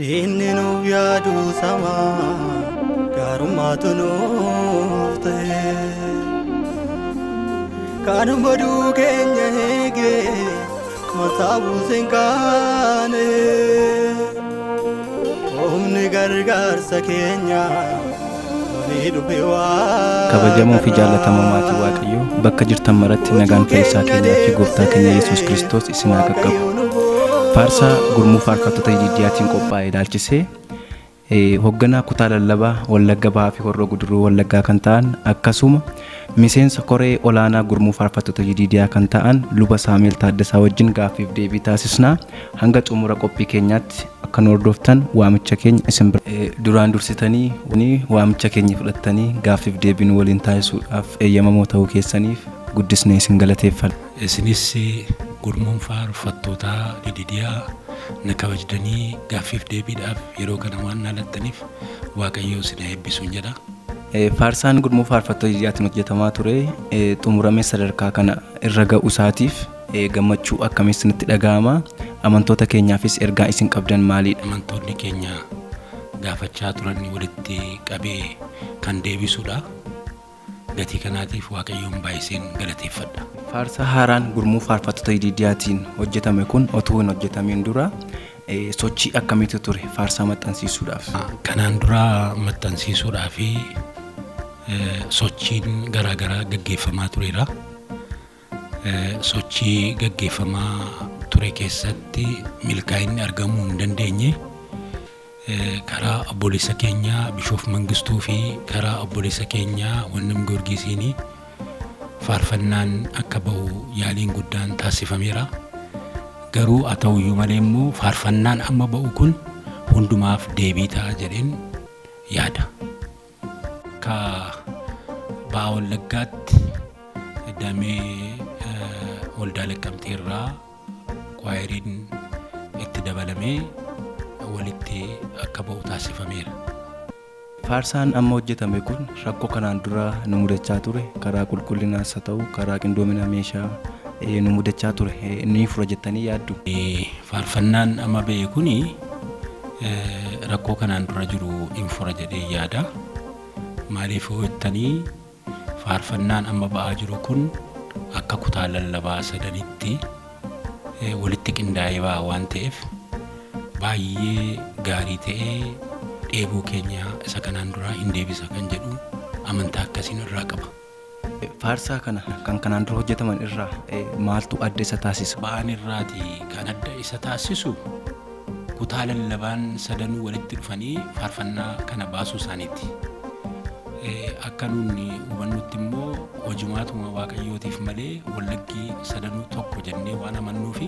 Diinni nuuf yaadu samaa gaarummaatu nuuf ta'e. Kan baduu keenya eegee mataa buuseen kaane. Humni gargaarsa keenya lolii dhufe waa. Kabajamoo fi jaallatamoo maatii Waaqayyoo, bakka jirtan maratti nagaan fayyisaa keenyaa fi gooftaa keenya Yesuus Kiristoos isin haa qaqqabu. Faarsaa gurmuu faarfattoota Yidiidiyaatiin qophaa'e ilaalchisee hoogganaa kutaa lallabaa Wallagga Bahaa fi Horroo Guduruu Wallaggaa kan ta'an, akkasuma miseensa koree olaanaa gurmuu faarfattoota Yidiidiyaa kan ta'an Luba Saamu'eel Taaddasaa wajjin gaaffiif deebii taasisnaa. Hanga xumura qophii keenyaatti akka nu hordoftan waamicha keenya isin bira. Duraan dursitanii waamicha keenya fudhattanii gaaffiif deebii nu waliin taasisuudhaaf eeyyamamoo ta'uu keessaniif guddisnee isin galateeffanna. Isinis gurmuun faarfattoota Yidiidiyaa na kabajdanii gaaffiif deebiidhaaf yeroo kana waan naalattaniif Waaqayyoo isin haa eebbisuun jedha. Faarsaan gurmuu faarfattoota Yidiidiyaatiin hojjetamaa ture xumuramee sadarkaa kana irra ga'uu isaatiif gammachuu akkamii isinitti dhaga'ama? Amantoota keenyaafis ergaa isin qabdan maalidha? Amantoonni keenya gaafachaa turan walitti qabee kan deebisudha. Gatii kanaatiif Waaqayyoon baay'iseen galateeffadha. Faarsaa haaraan gurmuu faarfattoota Yidiidiyaatiin hojjetame kun otuu hin hojjetamiin dura sochii akkamiitu ture faarsaa maxxansiisuudhaaf? Kanaan dura maxxansiisuudhaaf sochiin garaagaraa gaggeeffamaa tureera. Sochii gaggeeffamaa ture keessatti milkaa'inni argamuu hin dandeenye. Karaa obboleessa keenyaa Bishoof Mangistuu fi karaa obboleessa keenyaa Wannam Goorgisiin faarfannaan akka ba'u yaaliin guddaan taasifameera. Garuu haa ta'uyyuu malee immoo faarfannaan amma ba'u kun hundumaaf deebii ta'a jedheen yaada. Akka Ba'a Wallaggaatti damee waldaa Leqqamtee irraa kwaayeriin itti dabalamee walitti akka ba'u taasifameera. Faarsaan amma hojjetame kun rakkoo kanaan dura nu mudachaa ture karaa qulqullinaas haa ta'u karaa qindoomina meeshaa nu mudachaa ture ni fura jettanii yaaddu? Faarfannaan amma ba'e kuni rakkoo kanaan dura jiru hin fura jedhee yaada. Maaliif yoo jettanii, faarfannaan amma ba'aa jiru kun akka kutaa lallabaa sadanitti walitti qindaa'ee ba'a waan ta'eef baay'ee gaarii ta'ee dheebuu keenya isa kanaan dura hin deebisa kan jedhu amantaa akkasiin irraa qaba. Faarsaa kana kan kanaan dura hojjetaman irraa maaltu adda isa taasisa? Ba'aan irraati kan adda isa taasisu kutaa lallabaan sadanuu walitti dhufanii faarfannaa kana baasuu isaaniiti. Akka nuti hubannutti immoo hojimaatuma Waaqayyootiif malee Wallaggi sadanuu tokko jennee waan amannuufi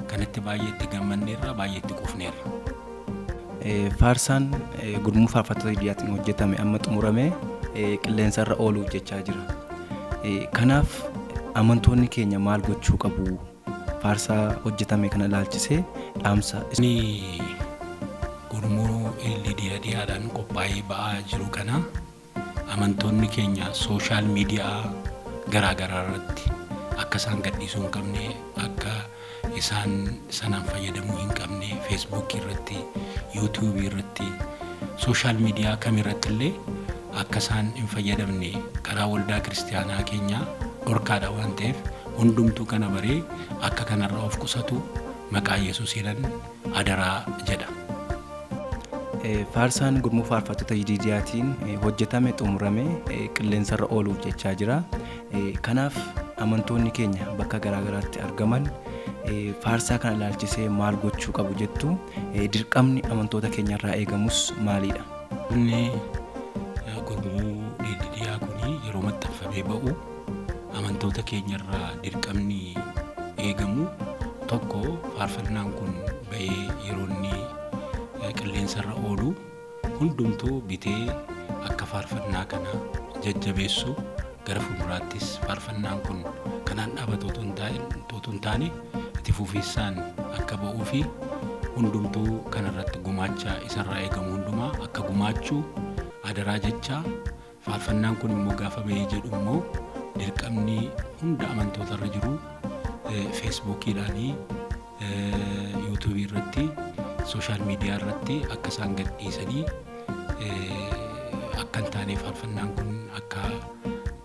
kanatti baay'ee itti gammanneerra, baay'ee itti quufneerra. Faarsaan gurmuu faarfattoota Yidiidiyaatiin hojjetame amma xumuramee qilleensarra ooluuf jechaa jira. Kanaaf amantoonni keenya maal gochuu qabu? Faarsaa hojjetame kana ilaalchisee dhaamsa. Inni gurmuu Lidiyaadhaan qophaa'ee ba'aa jiru kana amantoonni keenya social media garaa garaa irratti akka isaan gadhiisuu hin qabne, akka isaan sanaan fayyadamuu hin qabne, Feesbuukii irratti, Yuutuubii irratti, social media kamirratti illee akka isaan hin fayyadamne karaa waldaa kiristaanaa keenyaa dhorkaadha waan ta'eef hundumtuu kana baree akka kanarraa of qusatu maqaa Yesuusiinan adaraa jedha. Faarsaan gurmuu faarfattoota Yidiidiyaatiin hojjetame xumuramee qilleensarra ooluuf jechaa jira. Kanaaf amantoonni keenya bakka garaa garaatti argaman faarsaa kana ilaalchisee maal gochuu qabu jettu? Dirqamni amantoota keenyarraa eegamus maalidha? Inni gurmuu Lidiyaa kun yeroo maxxanfamee ba'u amantoota keenyarraa dirqamni eegamu tokko, faarfannaan kun ba'ee yeroo inni qilleensarra oolu hundumtuu bitee akka faarfannaa kana jajjabeessu, gara fuulduraattis faarfannaan kun kanaan dhaabatu otoo hin taane itti fufiinsaan akka ba'uu fi hundumtuu kanarratti gumaacha isarraa eegamu hundumaa akka gumaachuu adaraa jecha. Faarfannaan kun immoo gaafa ba'ee jedhu immoo dirqamni hunda amantootarra jiru Feesbuukiidhaanii, Yuutuubii irratti Social media irratti akka isaan gadhiisanii akka hin taane, faarfannaan kun akka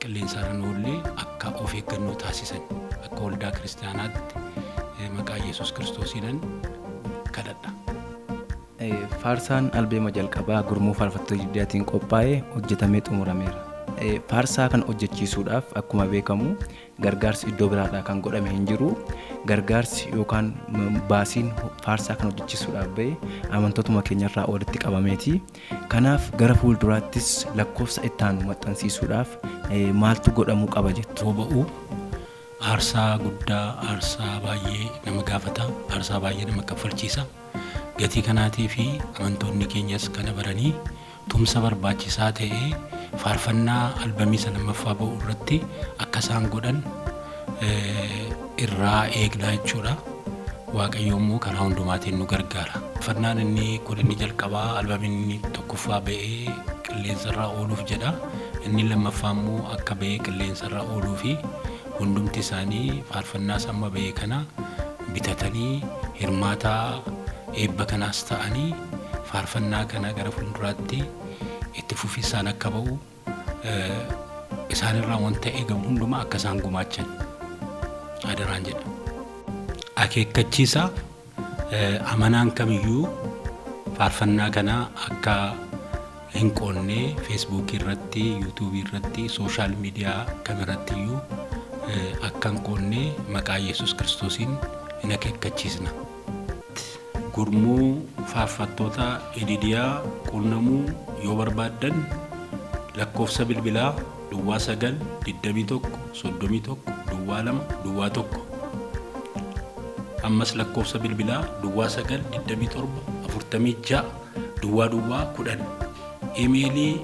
qilleensarra hin oolle akka of eeggannoo taasisan akka waldaa kiristaanaatti maqaa Yesuus Kiristoosiinan kadhadha. Faarsaan albeema jalqabaa gurmuu faarfattoota Yidiidiyaatiin qophaa'ee hojjetamee xumurameera. Faarsaa kan hojjechiisuudhaaf akkuma beekamu gargaarsi iddoo biraadhaa kan godhame hin jiru. Gargaarsi yookaan baasiin faarsaa kan hojjechiisuudhaaf bahe amantootuma keenyarraa walitti qabameeti. Kanaaf gara fuulduraattis lakkoofsa itti aanu maxxansiisuudhaaf maaltu godhamuu qaba jettu? Boba'uu aarsaa guddaa, aarsaa baay'ee nama gaafata, aarsaa baay'ee nama kaffalchiisa. Gatii kanaatii fi amantoonni keenyas kana baranii tumsa barbaachisaa ta'e faarfannaa albamii isa lammaffaa ba'u irratti akka isaan godhan irraa eegnaa jechuudha. Waaqayyo immoo karaa hundumaatiin nu gargaara. Faarfannaan inni kun inni jalqabaa, albamiin inni tokkoffaa ba'ee qilleensarraa ooluuf jedha. Inni lammaffaa immoo akka ba'ee qilleensarraa ooluu fi hundumti isaanii faarfannaa samma ba'ee kana bitatanii hirmaataa eebba kanaas ta'anii faarfannaa kana gara fuulduraatti itti fufinsaan akka ba'u isaanirraa wanta eegamu hundumaa akka isaan gumaachan adaraan jedha. Akeekkachiisa: amanaan kamiyyuu faarfannaa kana akka hin qoonnee Feesbuukii irratti, Yuutuubii irratti, social media kamirratti iyyuu akka hin qoonnee maqaa Yesuus Kiristoosiin hin akeekkachiisna. Gurmuu faarfattoota Ididiyaa quunnamuu yoo barbaaddan lakkoofsa bilbilaa 09 21 31 02 01, ammas lakkoofsa bilbilaa 09 27 46 00 10, imeelii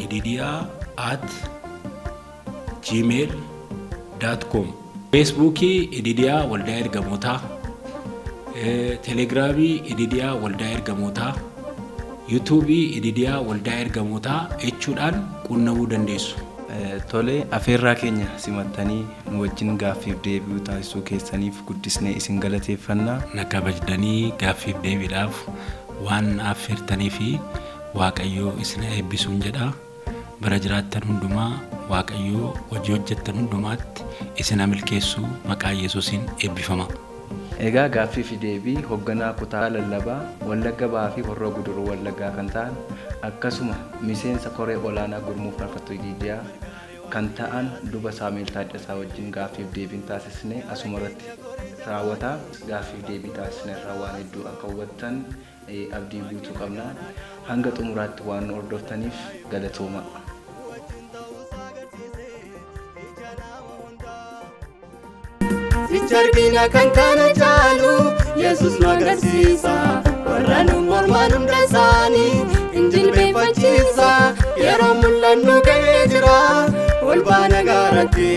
ididiyaa@gmail.com, Feesbuukii Ididiyaa Waldaa Ergamootaa, Telegiraamii Ididiyaa Waldaa Ergamootaa, Yuutuubii Ididiyaa Waldaa Ergamootaa jechuudhaan quunnamuu dandeessu. Tole, afeerraa keenya simattanii nu wajjin gaaffiif deebi'uu taasisuu keessaniif guddisnee isin galateeffannaa. Na kabajdanii gaaffiif deebiidhaaf waan affeertanii fi Waaqayyoo isin eebbisuun jedha. Bara jiraattan hundumaa Waaqayyoo hojii hojjettan hundumaatti isin milkeessuu, maqaa Yesuusiin eebbifama. Egaa gaaffii fi deebii hoogganaa kutaa lallabaa Wallagga Bahaa fi Horroo Guduruu Wallaggaa kan ta'an, akkasuma miseensa koree olaanaa gurmuu faarfattoota Ididiyaa kan ta'an Luba Saamu'eel Taaddasaa wajjin gaaffiif deebiin taasisne asuma irratti raawwata. Gaaffiif deebii taasisne irraa waan hedduu akka hubattan abdii guutuu qabna. Hanga xumuraatti waan nu hordoftaniif galatooma. Sichi argina kan kana caalu, Yesus nu agarsiisa. Warra nu morman hunda isaanii hin jilbeenfachiisa. Yeroo mul'annu ga'ee jira, ol baana gaaratti.